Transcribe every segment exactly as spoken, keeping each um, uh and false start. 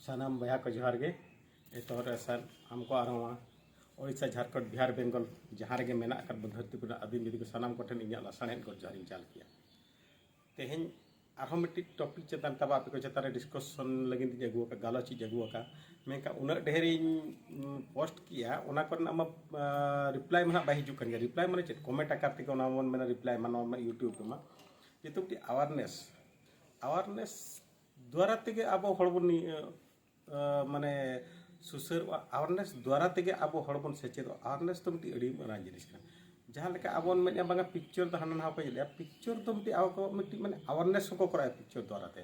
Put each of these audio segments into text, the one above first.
ᱥᱟᱱᱟᱢ ᱵᱚᱭᱦᱟ ᱠᱚ ᱡᱚᱦᱟᱨ ᱜᱮ᱾ ᱮᱛᱚᱦᱚᱵ ᱨᱮ ᱥᱟᱱᱟᱢ ᱠᱚ ᱟᱨᱦᱚᱸ ᱳᱰᱤᱥᱟ, ᱡᱷᱟᱲᱠᱷᱚᱸᱰ, ᱵᱤᱦᱟᱨ, ᱵᱮᱝᱜᱚᱞ, ᱡᱟᱦᱟᱸ ᱨᱮᱜᱮ ᱢᱮᱱᱟᱜ ᱟᱠᱟᱫ ᱵᱚᱱ ᱫᱷᱟᱹᱨᱛᱤ ᱯᱩᱨᱤ ᱨᱮᱱ ᱟᱹᱫᱤᱢ ᱡᱟᱹᱛᱤ ᱠᱚ ᱥᱟᱱᱟᱢ ᱠᱚᱴᱷᱮᱱ ᱤᱧᱟᱹᱜ ᱞᱟᱥᱟᱲᱦᱮᱫ ᱜᱚᱰ ᱡᱚᱦᱟᱨᱤᱧ ᱪᱟᱞ ᱠᱮᱭᱟ᱾ ᱛᱮᱦᱮᱧ ᱟᱨᱦᱚᱸ ᱢᱤᱫᱴᱤᱡ ᱴᱚᱯᱤᱠ ᱪᱮᱛᱟᱱ ᱛᱟᱵᱚ ᱟᱯᱮ ᱠᱚ ᱪᱮᱛᱟᱱ ᱨᱮ ᱰᱤᱥᱠᱚᱥᱚᱱ ᱞᱟᱹᱜᱤᱫ ᱤᱧ ᱟᱹᱜᱩ ᱟᱠᱟᱫ, ᱜᱟᱞᱚᱪ ᱤᱧ ᱟᱹᱜᱩ ᱟᱠᱟᱫ᱾ ᱢᱮᱱᱠᱷᱟᱱ ᱩᱱᱟᱹᱜ ᱰᱷᱮᱨ ᱤᱧ ᱯᱳᱥᱴ ᱠᱮᱜᱼᱟ, ᱚᱱᱟ ᱠᱚᱨᱮᱱᱟᱜ ᱢᱟ ᱨᱤᱯᱞᱟᱭ ᱢᱟ ᱱᱟᱦᱟᱜ ᱵᱟᱭ ᱦᱤᱡᱩᱜ ᱠᱟᱱ ᱜᱮᱭᱟ᱾ ᱨᱤᱯᱞᱟᱭ ᱢᱟᱱᱮ ᱪᱮᱫ? ᱠᱚᱢᱮᱱᱴ ᱟᱠᱟᱨ ᱛᱮᱜᱮ ᱚᱱᱟ ᱵᱚᱱ ᱢᱮᱱᱟ ᱨᱤᱯᱞᱟᱭ ᱢᱟ, ᱱᱚᱣᱟ ᱢᱟ ᱤᱭᱩᱴᱩᱵᱽ ᱨᱮᱢᱟ᱾ ᱡᱮᱦᱮᱛᱩ ᱢᱤᱫᱴᱤᱡ ᱟᱣᱟᱨᱱᱮᱥ, ᱟᱣᱟᱨᱱᱮᱥ ᱫᱣᱟᱨᱟ ᱛᱮᱜᱮ ᱟᱵᱚ ᱦᱚᱲ ᱵᱚᱱ ᱤᱭᱟᱹ, ᱟᱸ, ᱢᱟᱱᱮ ᱥᱩᱥᱟᱹᱨᱚᱜᱼᱟ᱾ ᱟᱣᱟᱨᱱᱮᱥ ᱫᱣᱟᱨᱟ ᱛᱮᱜᱮ ᱟᱵᱚ ᱦᱚᱲ ᱵᱚᱱ ᱥᱮᱪᱮᱫᱚᱜᱼᱟ᱾ ᱟᱣᱟᱨᱱᱮᱥ ᱫᱚ ᱢᱤᱫᱴᱤᱡ ᱟᱹᱰᱤ ᱢᱟᱨᱟᱝ ᱡᱤᱱᱤᱥ ᱠᱟᱱᱟ᱾ ᱡᱟᱦᱟᱸ ᱞᱮᱠᱟ ᱟᱵᱚ ᱵᱚᱱ ᱢᱮᱱᱮᱫᱼᱟ, ᱵᱟᱝᱟ, ᱯᱤᱠᱪᱚᱨ ᱫᱚ ᱦᱟᱱᱟ ᱱᱟᱣᱟ ᱠᱚ ᱧᱮᱞᱮᱜᱼᱟ, ᱯᱤᱠᱪᱚᱨ ᱫᱚ ᱢᱤᱫᱴᱤᱡ ᱟᱵᱚ ᱠᱚ ᱢᱤᱫᱴᱤᱡ ᱢᱟᱱᱮ ᱟᱣᱟᱨᱱᱮᱥ ᱦᱚᱸᱠᱚ ᱠᱚᱨᱟᱣᱟ ᱯᱤᱠᱪᱚᱨ ᱫᱣᱟᱨᱟ ᱛᱮ᱾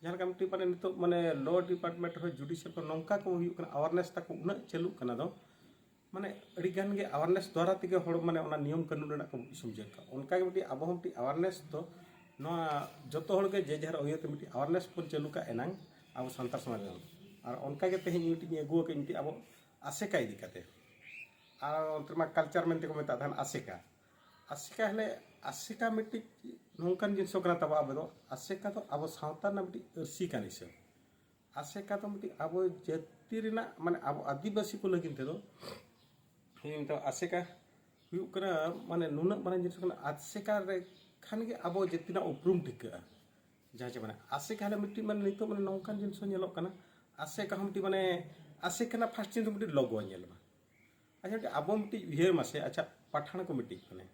ᱡᱟᱦᱟᱸ ᱞᱮᱠᱟ ᱢᱤᱫᱴᱤᱡ ᱢᱟᱱᱮ ᱱᱤᱛᱚᱜ ᱢᱟᱱᱮ ᱞᱚ ᱰᱤᱯᱟᱨᱴᱢᱮᱱᱴ ᱨᱮᱦᱚᱸ, ᱡᱩᱰᱤᱥᱤᱭᱟᱞ ᱠᱚ ᱱᱚᱝᱠᱟ ᱠᱚ ᱦᱩᱭᱩᱜ ᱠᱟᱱᱟ, ᱟᱣᱟᱨᱱᱮᱥ ᱛᱟᱠᱚ ᱩᱱᱟᱹᱜ ᱪᱟᱹᱞᱩᱜ ᱠᱟᱱᱟ ᱫᱚ, ᱢᱟᱱᱮ ᱟᱹᱰᱤ ᱜᱟᱱ ᱜᱮ ᱟᱣᱟᱨᱱᱮᱥ ᱫᱣᱟᱨᱟ ᱛᱮᱜᱮ ᱦᱚᱲ ᱢᱟᱱᱮ ᱚᱱᱟ ᱱᱤᱭᱚᱢ ᱠᱟᱹᱱᱩᱱ ᱨᱮᱱᱟᱜ ᱠᱚ ᱥᱚᱢᱡᱷᱟᱹᱣ ᱠᱟᱜᱼᱟ᱾ ᱚᱱᱠᱟ ᱜᱮ ᱢᱤᱫᱴᱤᱡ ᱟᱵᱚ ᱦᱚᱸ ᱢᱤᱫᱴᱤᱡ ᱟᱣᱟᱨᱱᱮᱥ ᱫᱚ ᱱᱚᱣᱟ ᱡᱚᱛᱚ ᱦᱚᱲ ᱜᱮ ᱡᱮ ᱡᱟᱦᱟᱨ ᱩᱭᱦᱟᱹᱨ ᱛᱮ ᱢᱤᱫᱴᱤᱡ ᱟᱣᱟᱨᱱᱮᱥ ᱵᱚᱱ ᱪᱟᱹᱞᱩ ᱠᱟᱜ ᱮᱱᱟᱝ ᱟᱵᱚ ᱥᱟᱱᱛᱟᱲ ᱥᱚᱢᱟᱡᱽ ᱨᱮ᱾ ᱟᱨ ᱚᱱᱠᱟ ᱜᱮ ᱛᱮᱦᱮᱧ ᱢᱤᱫᱴᱤᱡ ᱤᱧ ᱟᱹᱜᱩ ᱟᱠᱟᱫ ᱢᱤᱫᱴᱤᱡ ᱟᱵᱚ ᱟᱥᱮᱠᱟ ᱤᱫᱤ ᱠᱟᱛᱮ᱾ ᱟᱨ ᱚᱱᱛᱮ ᱢᱟ ᱠᱟᱞᱪᱟᱨ ᱢᱮᱱᱛᱮ ᱠᱚ ᱢᱮᱛᱟᱜ ᱛᱟᱦᱮᱱ ᱟᱥᱮᱠᱟ᱾ ᱟᱥᱮᱠᱟ ᱦᱮᱞᱮ, ᱟᱥᱮᱠᱟ ᱢᱤᱫᱴᱤᱡ ᱱᱚᱝᱠᱟᱱ ᱡᱤᱱᱤᱥ ᱠᱟᱱᱟ ᱛᱟᱵᱚ᱾ ᱟᱵᱚ ᱫᱚ ᱟᱥᱮᱠᱟ ᱫᱚ ᱟᱵᱚ ᱥᱟᱶᱛᱟ ᱨᱮᱱᱟᱜ ᱢᱤᱫᱴᱤᱡ ᱟᱹᱨᱥᱤ ᱠᱟᱱ ᱦᱤᱥᱟᱹᱵ᱾ ᱟᱥᱮᱠᱟ ᱫᱚ ᱢᱤᱫᱴᱤᱡ ᱟᱵᱚ ᱡᱟᱹᱛᱤ ᱨᱮᱱᱟᱜ, ᱢᱟᱱᱮ ᱟᱵᱚ ᱟᱹᱫᱤᱵᱟᱹᱥᱤ ᱠᱚ ᱞᱟᱹᱜᱤᱫ ᱛᱮᱫᱚ, ᱤᱧ ᱫᱚ ᱟᱥᱮᱠᱟ ᱦᱩᱭᱩᱜ ᱠᱟᱱᱟ, ᱢᱟᱱᱮ ᱱᱩᱱᱟᱹᱜ ᱢᱟᱨᱟᱝ ᱡᱤᱱᱤᱥ ᱠᱟᱱᱟ, ᱟᱥᱮᱠᱟ ᱨᱮ ᱠᱷᱟᱱ ᱜᱮ ᱟᱵᱚ ᱡᱟᱹᱛᱤ ᱨᱮᱱᱟᱜ ᱩᱯᱨᱩᱢ ᱴᱷᱤᱠᱟᱹᱜᱼᱟ᱾ ᱡᱟᱦᱟᱸ ᱪᱮ ᱢᱟᱱᱮ ᱟᱥᱮᱠᱟ ᱦᱮᱞᱮ ᱢᱤᱫᱴᱤᱡ ᱢᱟᱱᱮ ᱱᱤᱛᱚᱜ ᱢᱟᱱᱮ ᱱᱚᱝᱠᱟᱱ ᱡᱤᱱᱤᱥ ᱦᱚᱸ ᱧᱮᱞᱚᱜ ᱠᱟᱱᱟ, ᱟᱥᱮᱠᱟ ᱦᱚᱸ ᱢᱤᱫᱴᱤᱡ ᱢᱟᱱᱮ ᱟᱥᱮᱠᱟ ᱨᱮᱱᱟᱜ ᱯᱷᱟᱥᱴ ᱪᱤᱱ ᱫᱚ ᱢᱤᱫᱴᱤᱡ ᱞᱚᱜᱚ ᱧᱮᱞ ᱢᱟ᱾ ᱟᱪᱪᱷᱟ, ᱢᱤᱫᱴᱤᱡ ᱟᱵᱚ ᱢᱤᱫᱴᱤᱡ ᱩᱭᱦᱟᱹᱨ ᱢᱟᱥᱮ, ᱟᱪᱪᱷᱟ, ᱯᱟᱴᱷᱟᱱ ᱠᱚ ᱢᱤᱫᱴᱤᱡ ᱢᱟᱱᱮ,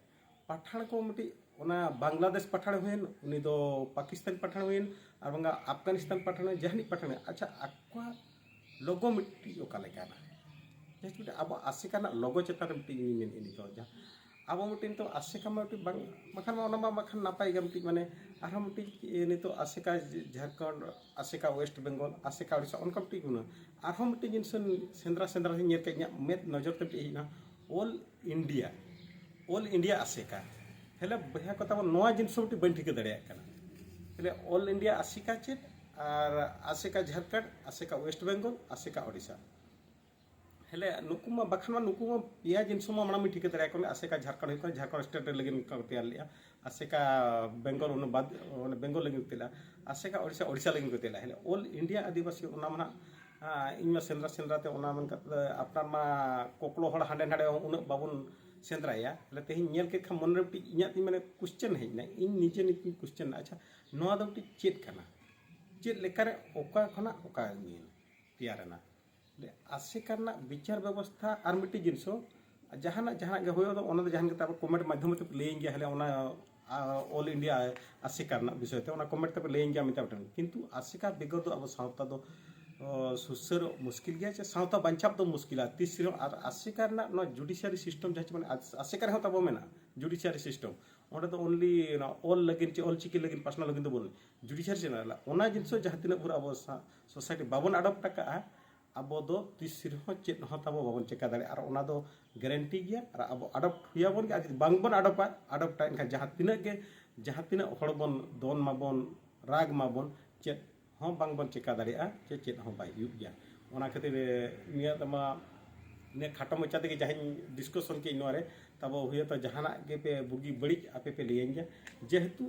ᱯᱟᱴᱷᱟᱱ ᱠᱚ ᱢᱤᱫᱴᱤᱡ ᱚᱱᱟ ᱵᱟᱝᱞᱟᱫᱮᱥ ᱯᱟᱴᱷᱟᱱ ᱦᱩᱭᱮᱱ, ᱩᱱᱤ ᱫᱚ ᱯᱟᱠᱤᱥᱛᱟᱱ ᱯᱟᱴᱷᱟᱱ ᱦᱩᱭᱮᱱ, ᱟᱨ ᱵᱟᱝᱟ ᱟᱯᱜᱟᱱᱤᱥᱛᱟᱱ ᱯᱟᱴᱷᱟᱱ ᱦᱩᱭᱮᱱ, ᱡᱟᱦᱟᱱᱤᱡ ᱯᱟᱴᱷᱟᱱ ᱦᱩᱭᱮᱱ, ᱟᱪᱪᱷᱟ, ᱟᱠᱚᱣᱟᱜ ᱞᱚᱜᱚ ᱢᱤᱫᱴᱤᱡ ᱚᱠᱟ ᱞᱮᱠᱟᱱᱟ? ᱡᱟᱦᱟᱸ ᱢᱤᱫᱴᱤᱡ ᱟᱵᱚ ᱟᱥᱮᱠᱟ ᱨᱮᱱᱟᱜ ᱞᱚᱜᱚ ᱪᱮᱛᱟᱱ ᱨᱮ ᱢᱤᱫᱴᱤᱡ ᱤᱧ ᱢᱮᱱᱮᱫ ᱱᱤᱛᱚᱜ ᱡᱟᱦᱟᱸ ᱟᱵᱚ ᱢᱤᱫᱴᱤᱡ ᱱᱤᱛᱚᱜ ᱟᱥᱮᱠᱟ ᱢᱟ ᱢᱤᱫᱴᱤᱡ ᱵᱟᱝ, ᱵᱟᱠᱷᱟᱱ ᱢᱟ ᱚᱱᱟ ᱢᱟ ᱵᱟᱠᱷᱟᱱ ᱱᱟᱯᱟᱭ ᱜᱮ ᱢᱤᱫᱴᱤᱡ ᱢᱟᱱᱮ, ᱟᱨᱦᱚᱸ ᱢᱤᱫᱴᱤᱡ ᱤᱭᱟᱹ ᱱᱤᱛᱚᱜ ᱟᱥᱮᱠᱟ ᱡᱷᱟᱲᱠᱷᱚᱸᱰ, ᱟᱥᱮᱠᱟ ᱳᱭᱮᱥᱴ ᱵᱮᱝᱜᱚᱞ, ᱟᱥᱮᱠᱟ ᱳᱰᱤᱥᱟ, ᱚᱱᱠᱟ ᱢᱤᱫᱴᱤᱡ ᱜᱩᱱᱟᱹ᱾ ᱟᱨᱦᱚᱸ ᱢᱤᱫᱴᱤᱡ ᱡᱤᱱᱤᱥ ᱥᱮᱸᱫᱽᱨᱟ ᱥᱮᱸᱫᱽᱨᱟ ᱤᱧ ᱧᱮᱞ ᱠᱮᱫ, ᱤᱧᱟᱹᱜ ᱢᱮᱫ ᱱᱚᱡᱚᱨ ᱛᱮ ᱢᱤᱫᱴᱤᱡ ᱦᱮᱡ ᱮᱱᱟ, ᱚᱞ ᱤᱱᱰᱤᱭᱟ, ᱚᱞ ᱤᱱᱰᱤᱭᱟ ᱟᱥᱮᱠᱟ᱾ ᱦᱮᱞᱮ ᱵᱚᱭᱦᱟ ᱠᱚ ᱛᱟᱵᱚᱱ, ᱱᱚᱣᱟ ᱡᱤᱱᱤᱥ ᱦᱚᱸ ᱢᱤᱫᱴᱤᱡ ᱵᱟᱹᱧ ᱴᱷᱤᱠᱟᱹ ᱫᱟᱲᱮᱭᱟᱜ ᱠᱟᱱᱟ᱾ ᱦᱮᱞᱮ ᱚᱞ ᱤᱱᱰᱤᱭᱟ ᱟᱥᱮᱠᱟ ᱪᱮᱫ? ᱟᱨ ᱟᱥᱮᱠᱟ ᱡᱷᱟᱲᱠᱷᱚᱸᱰ, ᱟᱥᱮᱠᱟ ᱳᱭᱮᱥᱴ ᱵᱮᱝᱜᱚᱞ, ᱟᱥᱮᱠᱟ ᱳᱰᱤᱥᱟ᱾ ᱦᱮᱞᱮ ᱱᱩᱠᱩ ᱢᱟ, ᱵᱟᱠᱷᱟᱱ ᱢᱟ ᱱᱩᱠᱩ ᱢᱟ ᱯᱮᱭᱟ ᱡᱤᱱᱤᱥ ᱢᱟ ᱢᱟᱲᱟᱝ ᱢᱤᱫ ᱴᱷᱤᱠᱟᱹ ᱫᱟᱲᱮᱭᱟᱠᱚ ᱢᱮ, ᱟᱥᱮᱠᱟ ᱡᱷᱟᱲᱠᱷᱚᱸᱰ ᱦᱩᱭᱩᱜ ᱠᱟᱱᱟ, ᱡᱷᱟᱲᱠᱷᱚᱸᱰ ᱥᱴᱮᱴ ᱨᱮ ᱞᱟᱹᱜᱤᱫ ᱠᱚ ᱛᱮᱭᱟᱨ ᱞᱮᱫᱼᱟ, ᱟᱥᱮᱠᱟ ᱵᱮᱝᱜᱚᱞ ᱚᱱᱟ ᱵᱟᱫ, ᱚᱱᱟ ᱵᱮᱝᱜᱚᱞ ᱞᱟᱹᱜᱤᱫ ᱠᱚ ᱛᱮᱭᱟᱨ ᱞᱮᱫᱼᱟ, ᱟᱥᱮᱠᱟ ᱳᱰᱤᱥᱟ, ᱳᱰᱤᱥᱟ ᱞᱟᱹᱜᱤᱫ ᱠᱚ ᱛᱮᱭᱟᱨ ᱞᱮᱫᱼᱟ᱾ ᱦᱮᱞᱮ ᱚᱞ ᱤᱱᱰᱤᱭᱟ ᱟᱹᱫᱤᱵᱟᱹᱥᱤ ᱚᱱᱟ ᱢᱟ ᱱᱟᱦᱟᱜ, ᱟᱸ, ᱤᱧ ᱢᱟ ᱥᱮᱸᱫᱽᱨᱟ ᱥᱮᱸᱫᱽᱨᱟ ᱛᱮ ᱚᱱᱟ ᱢᱮᱱ ᱠᱟᱛᱮ ᱟᱯᱱᱟᱨ ᱢᱟ ᱠᱚᱠᱞᱚ ᱦᱚᱲ ᱦᱟᱸᱰᱮ ᱱᱟᱰᱮ ᱩᱱᱟᱹᱜ ᱵᱟᱵᱚᱱ ᱥᱮᱸᱫᱽᱨᱟᱭᱟ᱾ ᱦᱮᱞᱮ ᱛᱮᱦᱮᱧ ᱧᱮᱞ ᱠᱮᱫ ᱠᱷᱟᱱ ᱢᱚᱱᱮ ᱨᱮ ᱢᱤᱫᱴᱤᱡ ᱤᱧᱟᱹᱜ ᱛᱤᱧ ᱢᱟᱱᱮ ᱠᱩᱥᱪᱮᱱ ᱦᱮᱡ ᱮᱱᱟ, ᱤᱧ ᱱᱤᱡᱮ ᱱᱤᱡᱮᱧ ᱠᱩᱥᱪᱮᱱ ᱮᱱᱟ, ᱟᱪᱪᱷᱟ ᱱᱚᱣᱟ ᱫᱚ ᱢᱤᱫᱴᱤᱡ ᱪᱮᱫ ᱠᱟᱱᱟ? ᱪᱮᱫ ᱞᱮᱠᱟᱨᱮ ᱚᱠᱟ ᱠᱷᱚᱱᱟᱜ ᱚᱠᱟ ᱛᱮᱭᱟᱨ ᱮᱱᱟ? ᱟᱥᱮᱠᱟ ᱨᱮᱱᱟᱜ ᱵᱤᱪᱟᱨ ᱵᱮᱵᱚᱥᱛᱷᱟ ᱟᱨ ᱢᱤᱫᱴᱤᱡ ᱡᱤᱱᱤᱥ ᱦᱚᱸ, ᱡᱟᱦᱟᱱᱟᱜ ᱡᱟᱦᱟᱱᱟᱜ ᱜᱮ ᱦᱩᱭᱩᱜᱼᱟ, ᱚᱱᱟ ᱫᱚ ᱡᱟᱦᱟᱸ ᱞᱮᱠᱟ ᱛᱟᱨᱯᱚᱨ ᱠᱚᱢᱮᱱᱴ ᱢᱟᱫᱽᱫᱷᱚᱢ ᱛᱮ ᱞᱟᱹᱭᱟᱹᱧ ᱜᱮᱭᱟ, ᱦᱮᱞᱮ ᱚᱱᱟ ᱟ, ᱚᱞ ᱤᱱᱰᱤᱭᱟ ᱟᱥᱮᱠᱟ ᱨᱮᱱᱟᱜ ᱵᱤᱥᱚᱭ ᱛᱮ ᱚᱱᱟ ᱠᱚᱢᱮᱱᱴ ᱛᱮᱯᱮ ᱞᱟᱹᱭᱟᱹᱧ ᱜᱮᱭᱟ ᱢᱮᱛᱟ ᱯᱮ᱾ ᱠᱤᱱᱛᱩ ᱟᱥᱮᱠᱟ ᱵᱮᱜᱚᱨ ᱫᱚ ᱟᱵᱚ ᱥᱟᱶᱛᱟ ᱫᱚ ᱚ, ᱥᱩᱥᱟᱹᱨᱚᱜ ᱢᱩᱥᱠᱤᱞ ᱜᱮᱭᱟ, ᱥᱮ ᱥᱟᱶᱛᱟ ᱵᱟᱧᱪᱟᱣ ᱫᱚ ᱢᱩᱥᱠᱤᱞᱟ ᱛᱤᱥ ᱨᱮᱦᱚᱸ᱾ ᱟᱨ ᱟᱥᱮᱠᱟ ᱨᱮᱱᱟᱜ ᱱᱚᱣᱟ ᱡᱩᱰᱤᱥᱤᱭᱟᱨᱤ ᱥᱤᱥᱴᱮᱢ ᱡᱟᱦᱟᱸ ᱪᱮ ᱢᱟᱱᱮ ᱟᱥ-, ᱟᱥᱮᱠᱟ ᱨᱮᱦᱚᱸ ᱛᱟᱵᱚ ᱢᱮᱱᱟᱜᱼᱟ ᱡᱩᱰᱤᱥᱤᱭᱟᱨᱤ ᱥᱤᱥᱴᱮᱢ, ᱚᱸᱰᱮ ᱫᱚ ᱚᱱᱞᱤ ᱚᱞ ᱞᱟᱹᱜᱤᱫ ᱪᱮ ᱚᱞ ᱪᱤᱠᱤ ᱞᱟᱹᱜᱤᱫ ᱯᱟᱥᱱᱟᱣ ᱞᱟᱹᱜᱤᱫ ᱫᱚ ᱵᱟᱹᱱᱩᱜ ᱡᱩᱰᱤᱥᱤᱭᱟᱨᱤ ᱪᱮ ᱚᱱᱟ ᱡᱤᱱᱤᱥ ᱦᱚᱸ ᱡᱟᱦᱟᱸ ᱛᱤᱱᱟᱹᱜ ᱵᱷᱳᱨ ᱟᱵᱚ ᱥᱟ-, ᱥᱳᱥᱟᱭᱴᱤ ᱵᱟᱵᱚᱱ ᱟᱰᱚᱯᱴ ᱟᱠᱟᱫᱼᱟ, ᱟᱵᱚ ᱫᱚ ᱛᱤᱥ ᱨᱮᱦᱚᱸ ᱪᱮᱫ ᱦᱚᱸ ᱛᱟᱵᱚ ᱵᱟᱵᱚᱱ ᱪᱮᱠᱟ ᱫᱟᱲᱮᱭᱟᱜᱼᱟ᱾ ᱟᱨ ᱚᱱᱟ ᱫᱚ ᱜᱮᱨᱮᱱᱴᱤ ᱜᱮᱭᱟ᱾ ᱟᱨ ᱟᱵᱚ ᱟᱰᱚᱯᱴ ᱦᱩᱭᱟᱵᱚᱱ ᱜᱮ, ᱟᱨ ᱡᱩᱫᱤ ᱵᱟᱝᱵᱚᱱ ᱟᱰᱚᱯᱟ, ᱟᱰᱚᱯᱴᱟ, ᱮᱱᱠᱷᱟᱱ ᱡᱟᱦᱟᱸ ᱛᱤᱱᱟᱹᱜ ᱜᱮ, ᱡᱟᱦᱟᱸ ᱛᱤᱱᱟᱹᱜ ᱦᱚᱲ ᱵᱚᱱ ᱫᱚᱱ ᱢᱟᱵᱚᱱ, ᱨᱟᱜᱽ ᱢᱟᱵᱚᱱ, ᱪᱮᱫ ᱦᱚᱸ ᱵᱟᱝᱵᱚᱱ ᱪᱮᱠᱟ ᱫᱟᱲᱮᱭᱟᱜᱼᱟ, ᱪᱮ ᱪᱮᱫ ᱦᱚᱸ ᱵᱟᱭ ᱦᱩᱭᱩᱜ ᱜᱮᱭᱟ᱾ ᱚᱱᱟ ᱠᱷᱟᱹᱛᱤᱨ ᱱᱤᱭᱟᱹ ᱛᱮᱢᱟ, ᱱᱤᱭᱟᱹ ᱠᱷᱟᱴᱚ ᱢᱟᱪᱷᱟ ᱛᱮᱜᱮ ᱡᱟᱦᱟᱸᱧ ᱰᱤᱥᱠᱟᱥᱚᱱ ᱠᱮᱫ ᱱᱚᱣᱟ ᱨᱮ, ᱛᱟᱵᱚ ᱦᱩᱭᱩᱜᱼᱟ ᱛᱚ ᱡᱟᱦᱟᱱᱟᱜ ᱜᱮᱯᱮ ᱵᱩᱜᱤ ᱵᱟᱹᱲᱤᱡ ᱟᱯᱮ ᱯᱮ ᱞᱟᱹᱭᱟᱹᱧ ᱜᱮᱭᱟ᱾ ᱡᱮᱦᱮᱛᱩ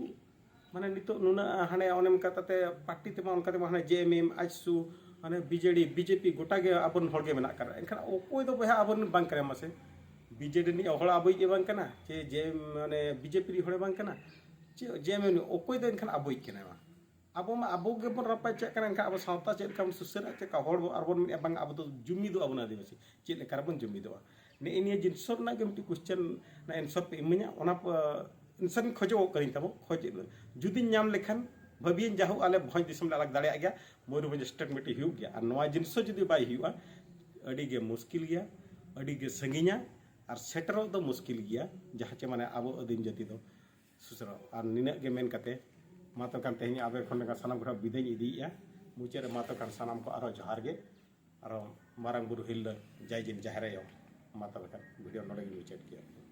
ᱢᱟᱱᱮ ᱱᱤᱛᱚᱜ ᱱᱩᱱᱟᱹᱜ ᱦᱟᱱᱮ ᱚᱱᱮ ᱚᱱᱠᱟ ᱠᱟᱛᱮ ᱯᱟᱨᱴᱤ ᱛᱮᱢᱟ ᱚᱱᱠᱟ ᱛᱮᱢᱟ ᱦᱟᱱᱮ ᱡᱮ ᱮᱢ ᱮᱢ, ᱟᱡᱥᱩ, ᱦᱟᱱᱮ ᱵᱤ ᱡᱮ ᱰᱤ, ᱵᱤ ᱡᱮ ᱯᱤ ᱜᱚᱴᱟ ᱜᱮ ᱟᱵᱚᱨᱮᱱ ᱦᱚᱲ ᱜᱮ ᱢᱮᱱᱟᱜ ᱟᱠᱟᱫ᱾ ᱮᱱᱠᱷᱟᱱ ᱚᱠᱚᱭ ᱫᱚ ᱵᱚᱭᱦᱟ ᱟᱵᱚᱨᱮᱱ ᱵᱟᱝ ᱠᱟᱱᱟ ᱢᱟᱥᱮ? ᱵᱤ ᱡᱮ ᱰᱤ ᱨᱤᱱᱤᱡ ᱦᱚᱲ ᱟᱵᱚᱭᱤᱡ ᱜᱮ ᱵᱟᱝ ᱠᱟᱱᱟ, ᱪᱮ ᱡᱮ ᱢᱟᱱᱮ ᱵᱤ ᱡᱮ ᱯᱤ ᱨᱤᱱᱤᱡ ᱦᱚᱲ ᱵᱟᱝ ᱠᱟᱱᱟ, ᱪᱮ ᱡᱮ ᱮᱢ ᱮᱢ ᱨᱤᱱᱤᱡ? ᱚᱠᱚᱭ ᱫᱚ ᱮᱱᱠᱷᱟᱱ ᱟᱵᱚᱭᱤᱡ ᱠᱟᱱᱟᱭ ᱢᱟ? ᱟᱵᱚ ᱢᱟ ᱟᱵᱚ ᱜᱮᱵᱚᱱ ᱨᱟᱯᱟᱪᱟᱜ ᱠᱟᱱᱟ, ᱮᱱᱠᱷᱟᱱ ᱟᱵᱚ ᱥᱟᱶᱛᱟ ᱪᱮᱫ ᱞᱮᱠᱟ ᱵᱚᱱ ᱥᱩᱥᱟᱹᱨᱟ, ᱪᱮᱫ ᱞᱮᱠᱟ ᱦᱚᱲ ᱵᱚ-, ᱟᱨ ᱵᱚᱱ ᱢᱮᱱᱮᱫᱼᱟ ᱵᱟᱝ ᱟᱵᱚ ᱫᱚ ᱡᱩᱢᱤᱫᱚᱜ ᱟᱵᱚᱱ ᱟᱹᱫᱤᱵᱟᱹᱥᱤ, ᱪᱮᱫ ᱞᱮᱠᱟ ᱨᱮᱵᱚᱱ ᱡᱩᱢᱤᱫᱚᱜᱼᱟ? ᱱᱮᱜᱼᱮ ᱱᱤᱭᱟᱹ ᱡᱤᱱᱤᱥ ᱨᱮᱱᱟᱜ ᱜᱮ ᱢᱤᱫᱴᱤᱡ ᱠᱚᱥᱪᱮᱱ ᱮᱱᱥᱟᱨ ᱯᱮ ᱤᱢᱟᱹᱧᱟ, ᱚᱱᱟ ᱮᱱᱥᱟᱨ ᱤᱧ ᱠᱷᱚᱡᱚᱜ ᱠᱟᱹᱱᱟᱹᱧ ᱛᱟᱵᱚ, ᱠᱷᱚᱡ ᱡᱩᱫᱤᱧ ᱧᱟᱢ ᱞᱮᱠᱷᱟᱱ ᱵᱷᱟᱹᱵᱤᱭᱟᱹᱧ ᱡᱟᱦᱳᱠ ᱟᱞᱮ ᱵᱷᱚᱸᱡᱽ ᱫᱤᱥᱚᱢ ᱞᱮ ᱟᱞᱟᱜᱽ ᱫᱟᱲᱮᱭᱟᱜ ᱜᱮᱭᱟ, ᱢᱚᱭᱩᱨᱵᱷᱚᱸᱡᱽ ᱥᱴᱮᱴ ᱢᱤᱫᱴᱤᱡ ᱦᱩᱭᱩᱜ ᱜᱮᱭᱟ᱾ ᱟᱨ ᱱᱚᱣᱟ ᱡᱤᱱᱤᱥ ᱦᱚᱸ ᱡᱩᱫᱤ ᱵᱟᱭ ᱦᱩᱭᱩᱜᱼᱟ, ᱟᱹᱰᱤ ᱜᱮ ᱢᱩᱥᱠᱤᱞ ᱜᱮᱭᱟ, ᱟᱹᱰᱤ ᱜᱮ ᱥᱟᱺᱜᱤᱧᱟ, ᱟᱨ ᱥᱮᱴᱮᱨᱚᱜ ᱫᱚ ᱢᱩᱥᱠᱤᱞ ᱜᱮᱭᱟ, ᱡᱟᱦᱟᱸ ᱪᱮ ᱢᱟᱱᱮ ᱟᱵᱚ ᱟᱹᱫᱤᱢ ᱡᱟᱹᱛᱤ ᱫᱚ ᱥᱩᱥᱟᱹᱨᱚᱜ᱾ ᱟᱨ ᱱᱤᱱᱟᱹᱜ ᱜᱮ ᱢᱮᱱ ᱠᱟᱛᱮ ᱢᱟ ᱛᱚᱵᱮ ᱠᱷᱟᱱ ᱛᱮᱦᱮᱧ ᱟᱵᱮ ᱠᱷᱚᱱ ᱞᱮᱠᱟ ᱥᱟᱱᱟᱢ ᱠᱚᱴᱷᱮᱱ ᱵᱤᱫᱟᱹᱧ ᱤᱫᱤᱭᱮᱫᱼᱟ᱾ ᱢᱩᱪᱟᱹᱫ ᱨᱮ ᱢᱟ ᱛᱚᱵᱮ ᱠᱷᱟᱱ ᱥᱟᱱᱟᱢ ᱠᱚ ᱟᱨᱦᱚᱸ ᱡᱚᱦᱟᱨ ᱜᱮ, ᱟᱨᱦᱚᱸ ᱢᱟᱨᱟᱝ ᱵᱩᱨᱩ ᱦᱤᱨᱞᱟᱹ ᱡᱟᱭ ᱡᱤᱱ ᱡᱟᱦᱮᱨ ᱟᱭᱳ᱾ ᱢᱟ ᱛᱚᱵᱮ ᱠᱷᱟᱱ ᱵᱷᱤᱰᱤᱭᱳ ᱱᱚᱰᱮ ᱜᱮᱧ ᱢᱩᱪᱟᱹᱫ ᱠᱮᱫᱼᱟ᱾